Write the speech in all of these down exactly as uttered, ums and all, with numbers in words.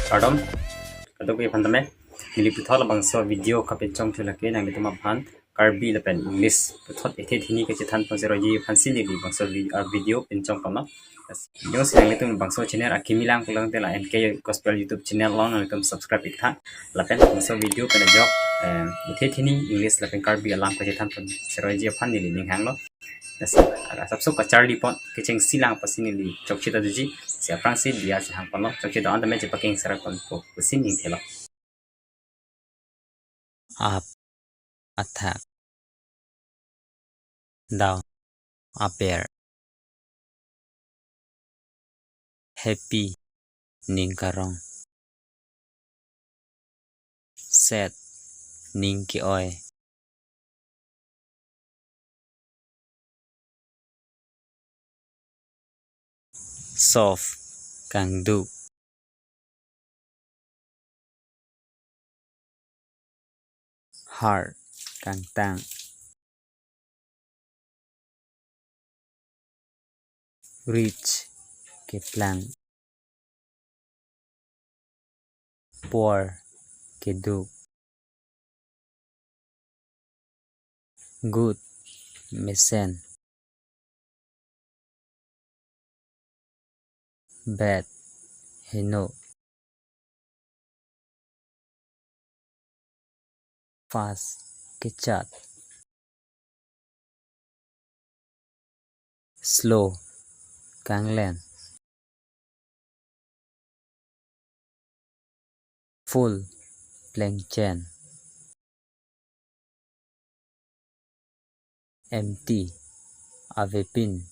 Kardom, kadokave aphan tame. Neli puthot labangso video kapachong thu lake nanglitum aphan Karbi lapen English puthot ethe thini kachethan pon seroiji aphansi neli bangso vi-, ah, video pachong kama. Jongsi nanglitum bangso channel akimi lang pulang te la N K Gospel YouTube channel along nanglitum subscribe ik tha. Lapen bangso video pen ajok, eh, ethe thini English lapen Karbi alam kachethan pon seroiji aphan neli ning hanglo. Lasi, ara sapso kacharli pon kechengsi lang apotsi neli chokche ta doji, si aphrangsi diya si hang ponlo, chokche do-an tame chepakeng serak ponpo pusi ning thelo. Ap, athak, down, aber, happy, ning karong, sad, ning ke-oi, soft, kangduk, hard, kangtang, rich, keplang, poor, keduk, good, mesen, bad, heno, fast, kechat, slow, kanglen, full, plengchen, empty, avepin,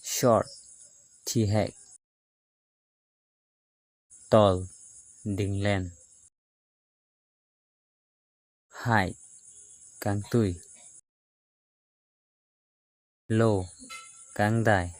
short, thihek, tall, dinglen, high, kangtui, low, kangdai,